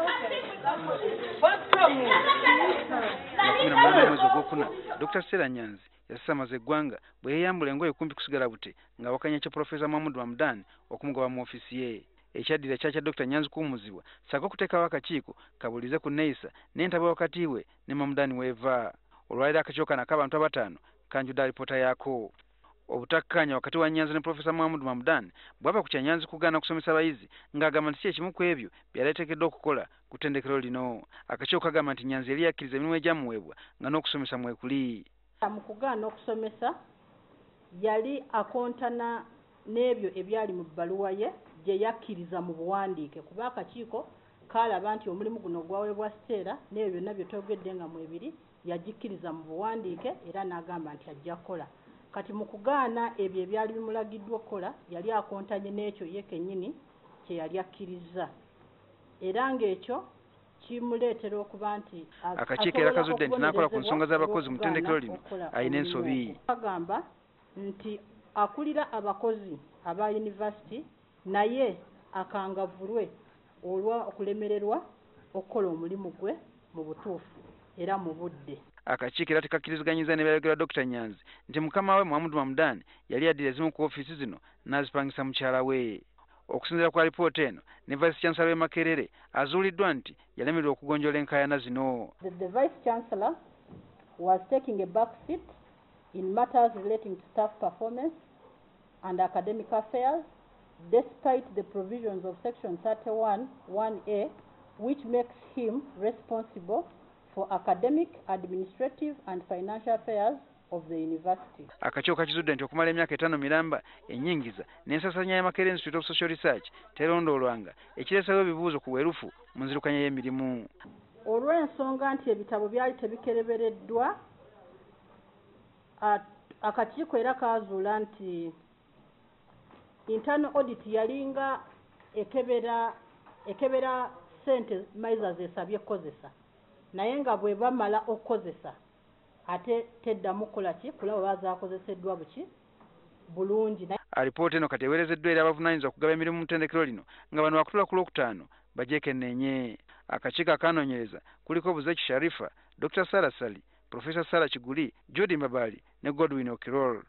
18 mwezi ogwokuna, Dr. Stella Nyanzi yasasamaza eggwanga bwe yeeyambula engoye kumpi kusigala bute ng'awakanya kya Profesa Mahmood Mamdani okumugoba mu ofiisi ye. Ekyaddira kyakya Dr. Nyanzi kuwummuzibwa ssaako okuteekawo akakiiko kabuulize ku nneeyisa n'entabwe wakati we ne Mamdani weeva. Olwaleero akakiiko kano ak'abantu abataano kanjudde alipoota yaako. Obutakkaanya wakati wa Nyanzi ne Profesa Mahmood Mamdani bwava ku kya Nyanzi kugaana kusomesa abayizi ng'agamba nti si ekimu ku ebyo byali ateekeddwa okukola ku ttendekero lino. Akakiiko kagamba nti Nyanzi yali yakkiriza emirimu egyamuweebwa nga n'okusomesa mwekuli. Mu kugaana okusomesa yali akontana n'ebyo ebyali mu bbaluwa ye gye yakkiriza mu buwandiike, kuba akakiiko kaalaba nti omulimu guno gwaweebwa Stella n'ebyo byonna bye twogedde nga mwebiri yagikkiriza mu buwandiike era n'agamba nti ajja kukola. Kati mu kugaana ebyo ebyali bimulagiddwa okukola yali akontanye n'ekyo ye kennyini kye yali akkirizza, era ng'ekyo kimuleetera okuba nti akakiiko era kazudde nti n'akola ku nsonga z'abakozi mu ttendekero lino alina ensobi. Agamba nti akulira abakozi aba yunivasite naye akangavvulwe olwa okulemererwa okukola omulimu gwe mu butuufu era mu budde. Akakiiko era tekakkiriziganyizza ne byayogera Dr. Nyanzi nti mukama we Mahmood Mamdani yali addira ezimu ku ofiisi zino n'azipangisa mukyala we. Okusinziira ku alipoota eno ne Vice Chancellor w'e Makerere azuuliddwa nti yalemererwa okugonjoola enkaayana zino. The Vice Chancellor was taking a back seat in matters relating to staff performance and academic affairs despite the provisions of Section 31(1)A, which makes him responsible for academic, administrative and financial affairs of the university. Akakiiko kakizudde nti okumala emyaka 5 miramba ennyingiza n'ensaasaanya ya Makerere Institute of Social Research terondoolwanga, ekireeseewo ebibuuzo ku bwerufu mu nzirukanya y'emirimu. Olw'ensonga nti ebitabo byali tebikerebereddwa, akakiiko era kaazuula nti internal audit yalinga ekebera ssente MISA zesabye okukozesa, naye nga bwe bamala okukozesa ate teddamu kukola ki kulaba oba zaakozeseddwa buki bulungi. Alipoota eno kati eweerezeddwa eri abavunaanyizibwa okugaba emirimu mu ttendekero lino nga bano bakutuula ku Lwokutaano bagyekeneenye. Akakiiko akanoonyereza kuliko Buzeki Sharifa, Dr. Sarah Sali, Profesa Sarah Kiguli, Judy Mbabali ne Godwin Okiror.